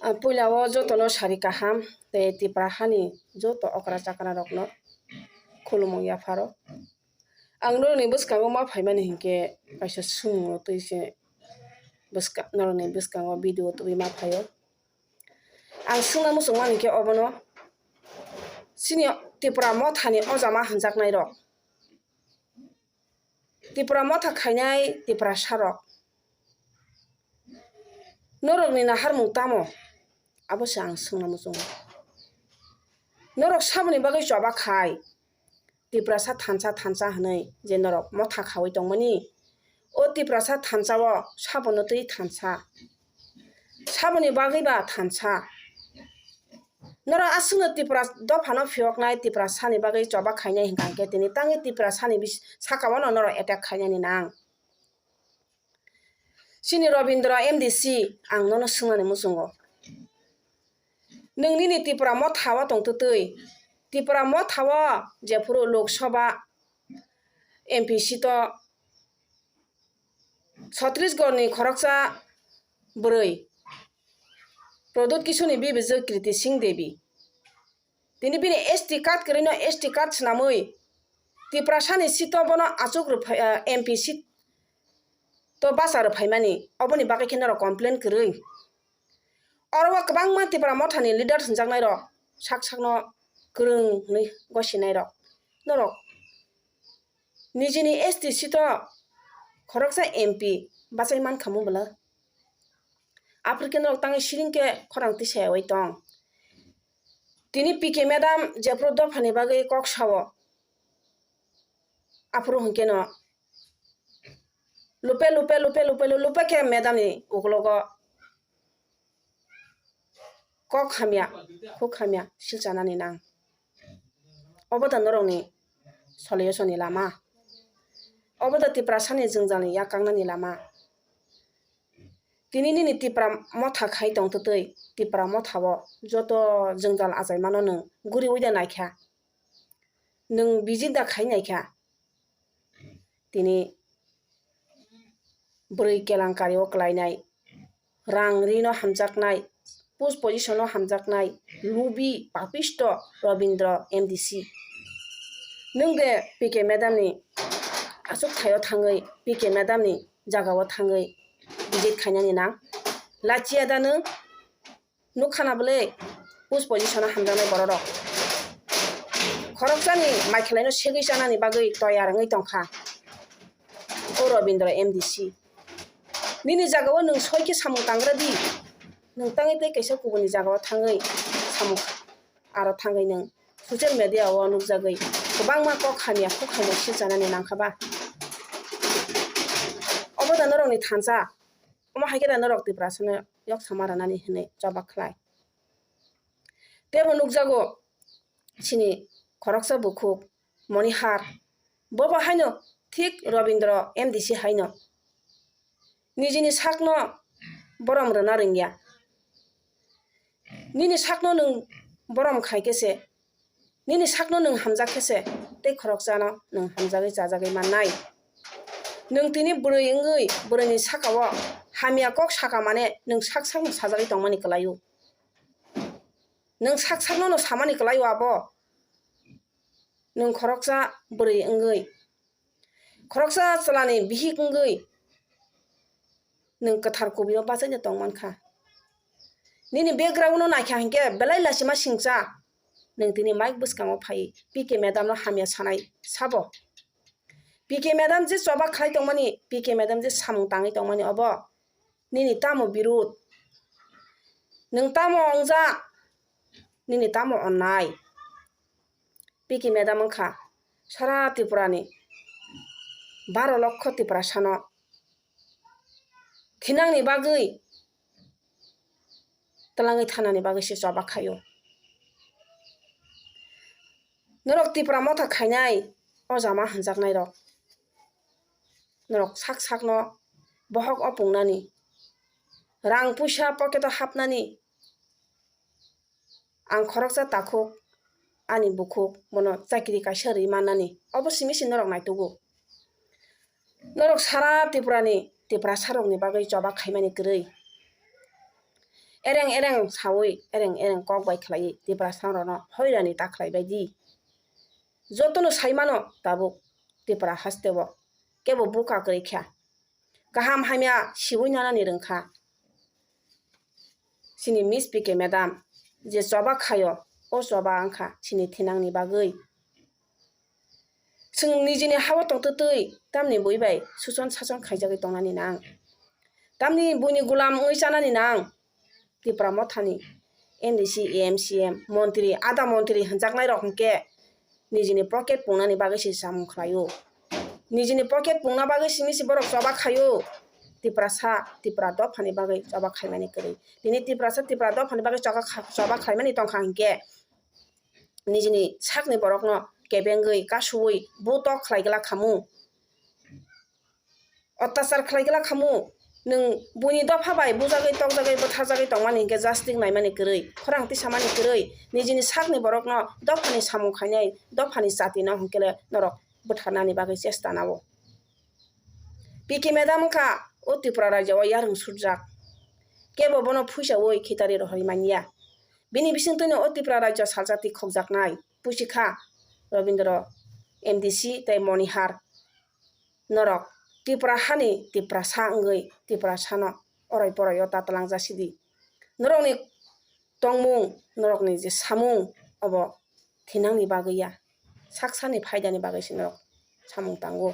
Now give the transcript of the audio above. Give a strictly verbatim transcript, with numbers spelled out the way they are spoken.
Ang puila o jotono sari kaham tei Tipra hani joto okra chakra rokno khulumung yapharo. Ang norokni bwskango ma phaimani hinkhe kaisa swngmung twi se bwska-, norokni bwskango video tubui ma phaio. Ang swngna muchungmani khe obono, chini Tipra mothani ojama hwnjaknai rok, Tipra motha khainai Tiprasa rok, norokni naharmung tamo? Abo se ang swngna muchungo. Norok saboni bagwi choba khai Tiprasa thansa thansa hwnwi je norok motha khaui tongmani? O Tiprasa thansa o sabono twi thansa, saboni bagwi ba thansa. Norok aswkno Tipra dophano phiyoknai, Tiprasani bagwi choba khainai hwnkha khe tini tangwi Tiprasani bis-, sakao no norok attack khainani nang. Chini Robindra M D C, ang nono swngnani muchungo. Nwng nini Tipra motha o tongtwtwi, Tipra motha o jephuru Lok Sabha M P seat o Chhattisgarh ni khoroksa bwrwi Pradyut Kishore ni bibijwk Kriti Singh Devi. Tini bini S T card kwrwi no S T card swnamwi Tiprasa ni seat o bono achuk rwphai, ah, M P seat to bacha rwphaimani, oboni bagwi khe norok complain kwrwi. Oro o kwbangma Tipra mothani leader hwnjaknai rok, sak sakno kwrwng hwnwi gosinai rok. Norok nijini S T seat o khoroksa M P bachai mankha mung bwla? Aphuru khe norok tangwi siring khe khorang tisayawai tong. Tini P K madam jephuru dophani bagwi kok sao, aphuru hwnkhe no lupe lupe lupe lupe lupe khe madam ni ukologo kok hamya, khuk hamya silchanani nang. Obo da norokni solution ni lama? Obo da Tiprasani jwngjalni yakangnani lama? Tini nini Tipra motha khai tongtwtwi, Tipra motha o joto jwngjal achaimano nwng guriui da naikha, nwng visit da khai naikha. Tini bwrwi kelankari o kwlainai, rang rino hamjaknai, post position o hamjaknai, lubi papisto Robindra M D C. Nwng de P K madam ni achuk thaio thangwi P K madam ni jaga o thangwi visit khainani nang? Lachiya da nwng? Nukha na bwle, post position o hamjaknai borok rok. Khoroksani mai khelaino segwi chanani bagwi toyar wngwi tongkha o Robindra M D C. Nini jagao nwng soi khe samung tangra di. Nwng tangwi tei kaisa kubuni jagao thangwi samung aro thangwi nwng social media o nukjagwi kwbangma kok hamya khuk hamya silchanani nangkha ba. Obo da norokni thansa. Omo hai khe da norok Tiprasano yok sama rwnani hwnwi choba khlai. Teibo nukjago chini khoroksa bukhuk Monihar, bobo haino thik Robindra M D C haino nijini sakno borom rwna rwngya. Nini sakno nwng borom khai khe se, nini sakno nwng hamjak khe se, tei khoroksano nwng hamjagwi chajagwi mannai. Nwng tini bwrwi wngwi bwrwini sakao hamya kok saka mane nwng sak sakno sajagwi tongmani kwlaio. Nwng sak sakno no samani kwlaio abo. Nwng khoroksa bwrwi wngwi, khoroksa chwlani bihik wngwi nwng kwthar kubui o bachaino tong mankha. Nini background no naikha hinkhe belai lachima singcha. Nwng tini mic bwskango phai P K madam no hamya sanai sabo. P K madam je choba khlai tongmani, P K madam je samung tangwi tongmani obo nini tamo birud? Nwng tamo wngjak? Nini tamo onnai? P K madam wngkha sara Tripura ni baro lokho Tiprasano thinangni bagwi, twlangwi thanani bagwi se choba khaio. Norok Tipra motha khainai, o jama hwnjaknai rok, norok sak sakno bohok o pungnani, rang puisa pocket o hapnani, ang khoroksa takhuk, ani bukhuk bono chakiri kaisa rwi mannani, obo simi se norok naitugo. Norok sara Tripura ni Tiprasa rokni bagwi choba khaimani kwrwi. ereng ereng sawi, ereng ereng kok bai khlaiwi Tiprasa rokno hoirani ta khlaibai di. Jotono sai mano tabuk Tipra hasteo kebo buka kwrwi kha. Kaham hamya siwi nanani rwngkha. Chini Miss P K madam je choba khaio, o choba wngkha chini thinangni bagwi. Chwng nijini hao tongtwtwi tamni bui bai suchon sachon khaijagwi tongnani nang? Tamni buini gulam wngwi chanani nang? Tipra mothani M D C, M C M, montri, ada montri hwnjaknai rok hwnkhe nijini pocket pungnani bagwi se samung khlaio. Nijini pocket pungna bagwi simi se borok choba khaio. Tiprasa, Tipra dophani bagwi choba khaimani kwrwi. Tini Tiprasa, Tipra dophani bagwi choba kha-, choba khaimani tongkha hinkhe nijini sakni borokno kebengwi, kasuwi, butok khlai glak khamu. Ottachar khlai glak khamu, nwng buini dopha bai bujagwi, tokjagwi, bwtharjagwi tongmani hinkhe justice naimani kwrwi, khorang tisamani kwrwi, nijini sakni borokno dophani samung khainai, dophani jatino hinkhe norok bwtharnani bagwi chesta nao. P K madam wngkha o Tripura rajyo o yarwng sutjak, kebo bono phuisawi khitari rohorwi manya. Bini bisingtwino o Tripura rajyo saljati khokjaknai puisi kha Robindra M D C tei Monihar. Norok Tripura hani Tiprasa wngwi Tiprasano orai poraio ta twlangjak sidi. Norokni tongmung, norokni je samung, obo thinangni bagwi ya, saksani phaidani bagwi se norok samung tango.